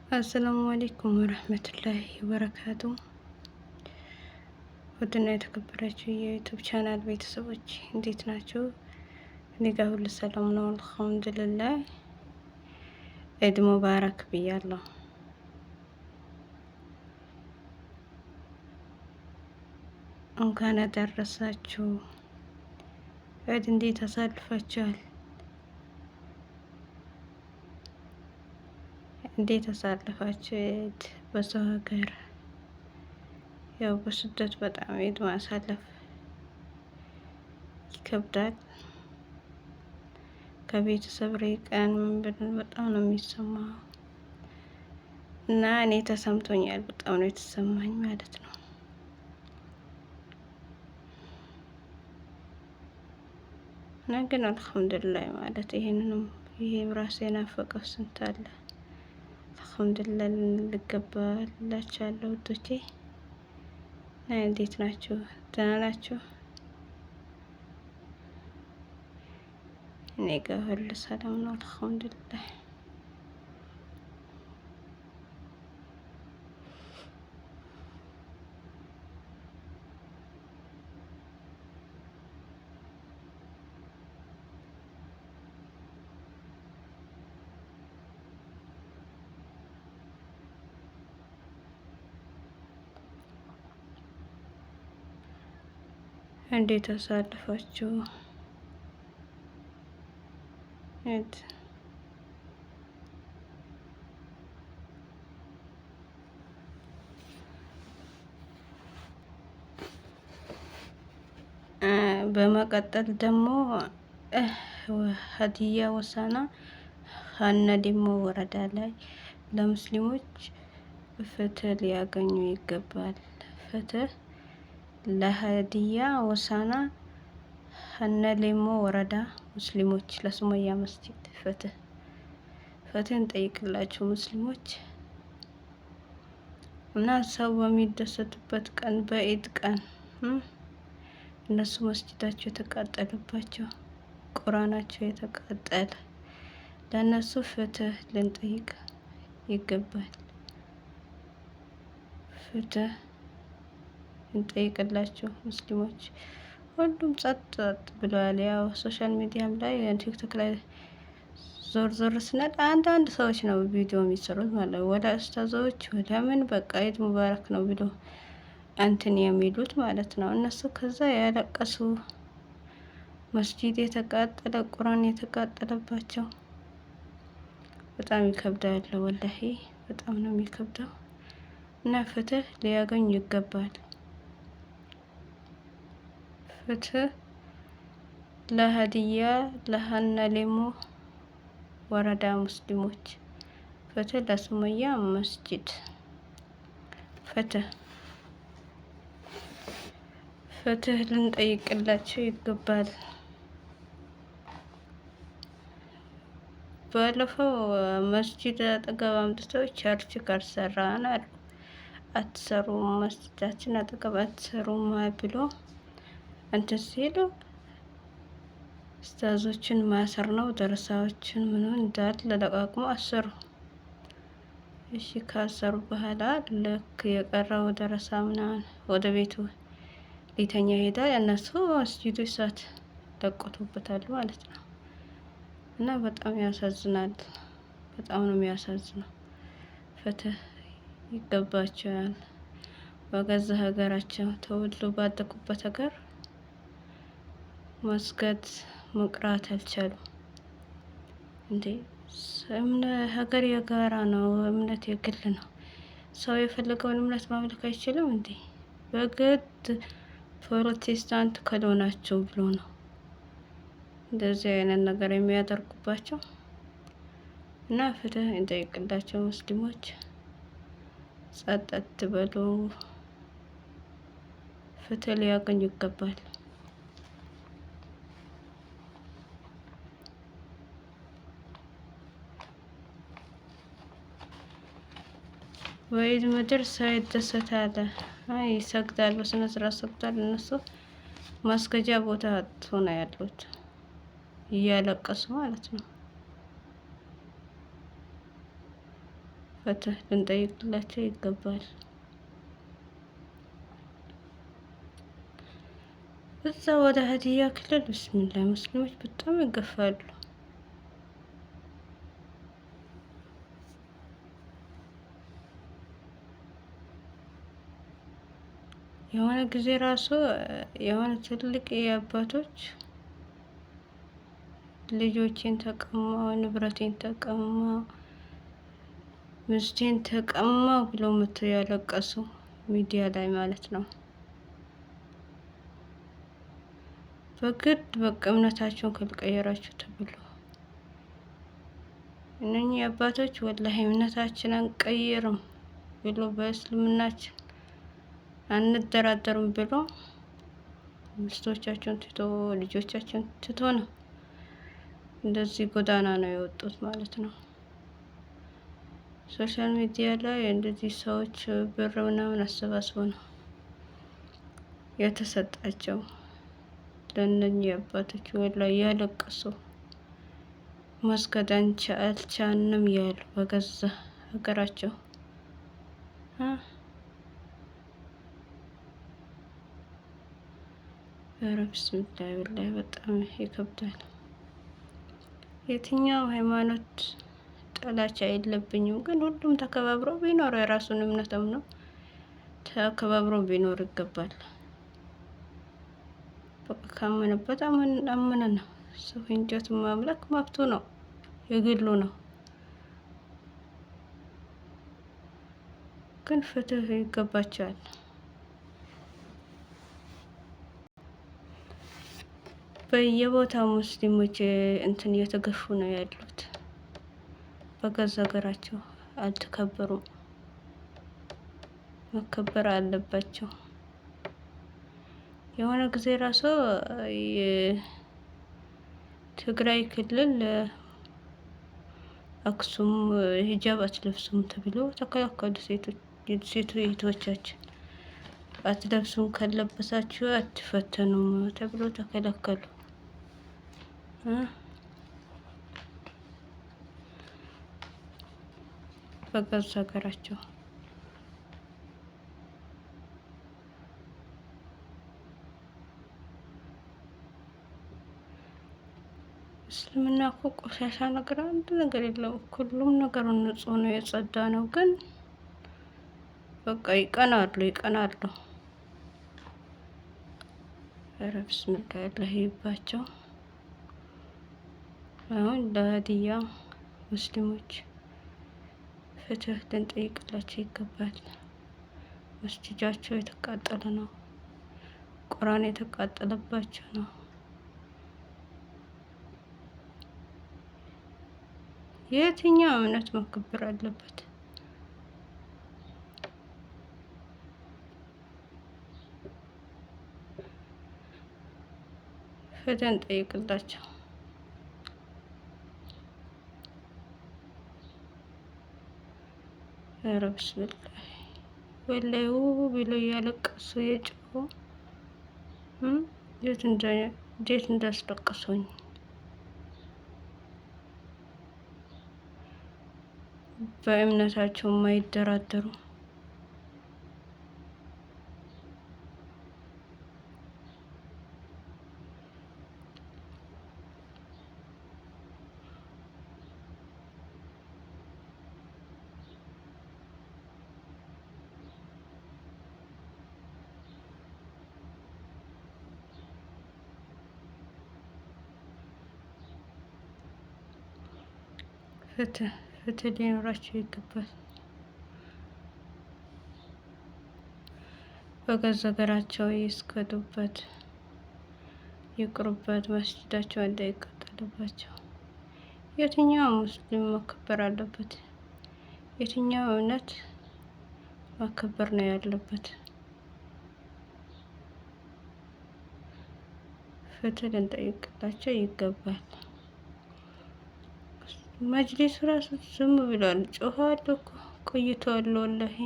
አሰላሙ አሌይኩም ወረህመቱላሂ ወበረካቱ። ውድና የተከበራችሁ የ YouTube channel ቤተሰቦች እንዴት ናችሁ? እኔ ጋር ሁሉ ሰላም ነው፣ አልሐምዱሊላህ። ኢድ ሙባረክ ብያለሁ። እንኳን አደረሳችሁ። ኢድ እንዴት አሳልፋችኋል? እንዴት አሳልፋችሁ ኢድ በሰው ሀገር? ያው በስደት በጣም ኢድ ማሳለፍ ይከብዳል። ከቤተሰብ ርቀን ምን ብለን በጣም ነው የሚሰማው እና እኔ ተሰምቶኛል። በጣም ነው የተሰማኝ ማለት ነው። እና ግን አልሐምዱሊላህ ማለት ይሄንንም ይሄ ራሴ የናፈቀው ስንት አለ። አልሐምዱሊላህ ልገባላችኋለሁ ውዶቼ። እና እንዴት ናችሁ? ደህና ናችሁ? እኔ ጋር ሁሉ ሰላም ነው፣ አልሐምዱሊላህ። እንዴት አሳልፋችሁ? ኢድ በመቀጠል ደግሞ ሀዲያ ወሳና ሀና ዲሞ ወረዳ ላይ ለሙስሊሞች ፍትህ ሊያገኙ ይገባል። ፍትህ ለሀዲያ ወሳና ሀነ ሌሞ ወረዳ ሙስሊሞች ለሱመያ መስጂድ ፍትህ ፍትህ እንጠይቅላችሁ ሙስሊሞች። እና ሰው በሚደሰትበት ቀን በኢድ ቀን እነሱ መስጂዳቸው የተቃጠለባቸው ቁራናቸው የተቃጠለ ለእነሱ ፍትህ ልንጠይቅ ይገባል። ፍትህ እንጠይቅላቸው ሙስሊሞች። ሁሉም ጸጥ ጸጥ ብለዋል። ያው social media ም ላይ ቲክቶክ ላይ ዞር ዞር ስንል አንዳንድ ሰዎች ነው ቪዲዮ የሚሰሩት ማለት ነው። ወደ ኡስታዞች ወደ ምን በቃ ኢድ ሙባረክ ነው ብሎ እንትን የሚሉት ማለት ነው። እነሱ ከዛ ያለቀሱ መስጂድ የተቃጠለ ቁርአን የተቃጠለባቸው በጣም ይከብዳል። ወላሂ በጣም ነው የሚከብደው። እና ፍትህ ሊያገኙ ይገባል። ፍትህ ለሀዲያ ለሀና ሌሞ ወረዳ ሙስሊሞች፣ ፍትህ ለሱመያ መስጂድ፣ ፍትህ ፍትህ ልንጠይቅላቸው ይገባል። ባለፈው መስጂድ አጠገብ አምጥተው church ካልሰራን አሉ። አትሰሩም፣ መስጂዳችን አጠገብ አትሰሩም ብሎ እንትን ሲሉ ኡስታዞችን ማሰር ነው። ደረሳዎችን ምኑን እንዳለ ለቃቅሞ አሰሩ። እሺ ካሰሩ በኋላ ልክ የቀረው ደረሳ ምናምን ወደ ቤቱ ሊተኛ ሄዳ እነሱ መስጂዱ እሳት ለቆቱበታል ማለት ነው። እና በጣም ያሳዝናል። በጣም ነው የሚያሳዝነው። ፍትህ ይገባቸዋል። በገዛ ሀገራቸው ተወልዶ ባደጉበት ሀገር መስገድ መቅራት አልቻሉም። እንዴ ሀገር የጋራ ነው፣ እምነት የግል ነው። ሰው የፈለገውን እምነት ማምለክ አይችልም እንዴ? በግድ ፕሮቴስታንት ካልሆናችሁ ብሎ ነው እንደዚህ አይነት ነገር የሚያደርጉባቸው። እና ፍትህ እንጠይቅላቸው ሙስሊሞች፣ ጸጥ አትበሉ። ፍትህ ሊያገኙ ይገባል። በኢድ ምድር ሰው ይደሰታል፣ ይሰግዳል፣ በስነ ስርዓት ሰግዳል። እነሱ ማስገጃ ቦታ አጥቶ ነው ያሉት፣ እያለቀሱ ማለት ነው። ፍትህ ልንጠይቅላቸው ይገባል። እዛ ወደ ሀዲያ ክልል ብስሚላ ሙስሊሞች በጣም ይገፋሉ። የሆነ ጊዜ ራሱ የሆነ ትልቅ የአባቶች ልጆቼን ተቀማው፣ ንብረቴን ተቀማው፣ ሚስቴን ተቀማው ብለው መተው ያለቀሱ ሚዲያ ላይ ማለት ነው። በግድ በቃ እምነታቸውን ካልቀየራችሁ ተብሎ እነኚህ አባቶች ወላሂ እምነታችን አንቀይርም ብሎ በእስልምናችን አንደራደርም ብሎ ሚስቶቻቸውን ትቶ ልጆቻቸውን ትቶ ነው እንደዚህ ጎዳና ነው የወጡት ማለት ነው። Social media ላይ እንደዚህ ሰዎች ብር ምናምን አሰባስበው ነው የተሰጣቸው። ለእነኚህ አባቶች ወላሂ እያለቀሱ መስገድ አልቻልንም ያሉ በገዛ ሀገራቸው። ኧረ ብስሚላህ ወላሂ በጣም ይከብዳል። የትኛው ሃይማኖት ጥላቻ የለብኝም፣ ግን ሁሉም ተከባብሮ ቢኖር የራሱን እምነት አምኖ ተከባብሮ ቢኖር ይገባል። በቃ ካመነበት አመነ ነው። ሰው እንጨት ማምለክ መብቱ ነው፣ የግሉ ነው። ግን ፍትህ ይገባቸዋል። በየቦታው ሙስሊሞች እንትን እየተገፉ ነው ያሉት። በገዛ ሀገራቸው አልተከበሩም። መከበር አለባቸው። የሆነ ጊዜ ራሱ የትግራይ ክልል አክሱም ሂጃብ አትለብሱም ተብሎ ተከለከሉ። ሴት እህቶቻችን አትለብሱም፣ ከለበሳችሁ አትፈተኑም ተብሎ ተከለከሉ። በገዛ ሀገራቸው እስልምና እኮ ቆሻሻ ነገር አንድ ነገር የለውም። ሁሉም ነገሩ ንጹህ ነው፣ የጸዳ ነው። ግን በቃ ይቀናሉ ይቀናሉ። ኧረ ብስሚላ ይባቸው። አሁን ለሀዲያ ሙስሊሞች ፍትህ ልንጠይቅላቸው ይገባል። መስጂዳቸው የተቃጠለ ነው። ቁርአን የተቃጠለባቸው ነው። የትኛው እምነት መከበር አለበት? ፍትህ እንጠይቅላቸው። ኧረ ብስሚላህ ወላሂ ብሎ እያለቀሱ የጮሁ እንዴት እንዳስለቀሱኝ። በእምነታቸው የማይደራደሩ ፍትህ ፍትህ ሊኖራቸው ይገባል። በገዛ ሀገራቸው ይስገዱበት፣ ይቅሩበት፣ መስጂዳቸው እንዳይቃጠልባቸው። የትኛው ሙስሊም መከበር አለበት? የትኛው እምነት መከበር ነው ያለበት? ፍትህ ልንጠይቅላቸው ይገባል። መጅሊሱ ራሱ ዝም ብሏል። ጮኸዋል እኮ ቆይተዋል። ወላሂ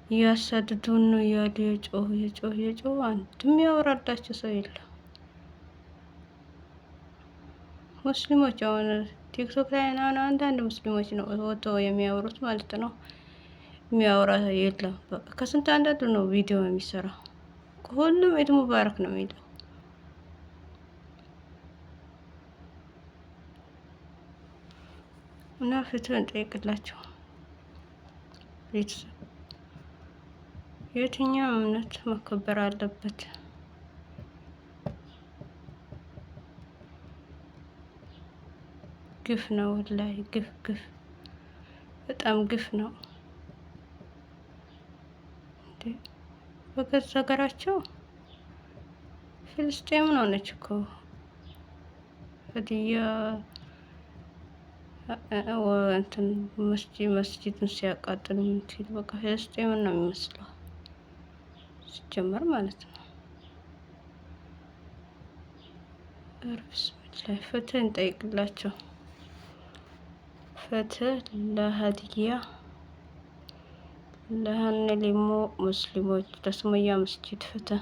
እያሳድዱን ነው እያሉ የጮሁ የጮሁ የጮሁ አንድም ያወራላቸው ሰው የለም። ሙስሊሞች አሁን ቲክቶክ ላይ አሁን አንዳንድ ሙስሊሞች ነው ወጥተው የሚያወሩት ማለት ነው። የሚያወራ የለም። በቃ ከስንት አንዳንዱ ነው ቪዲዮ የሚሰራው። ሁሉም ኢድ ሙባረክ ነው የሚለው። እና ፍትህ እንጠይቅላቸው ቤተሰብ። የትኛው እምነት መከበር አለበት? ግፍ ነው ወላሂ፣ ግፍ ግፍ፣ በጣም ግፍ ነው። በገዛ ሀገራቸው ፍልስጤምን ሆነች እኮ ሀዲያ እንትን መስጂድን ሲያቃጥሉ ምን ሲሉ በቃ ፍልስጤምን ነው የሚመስለው ሲጀመር ማለት ነው። ኧረ ብስሚላህ ፍትህ እንጠይቅላቸው። ፍትህ ለሀዲያ ለሀነሊሞ ሙስሊሞች ለሱመያ መስጂድ ፍትህ።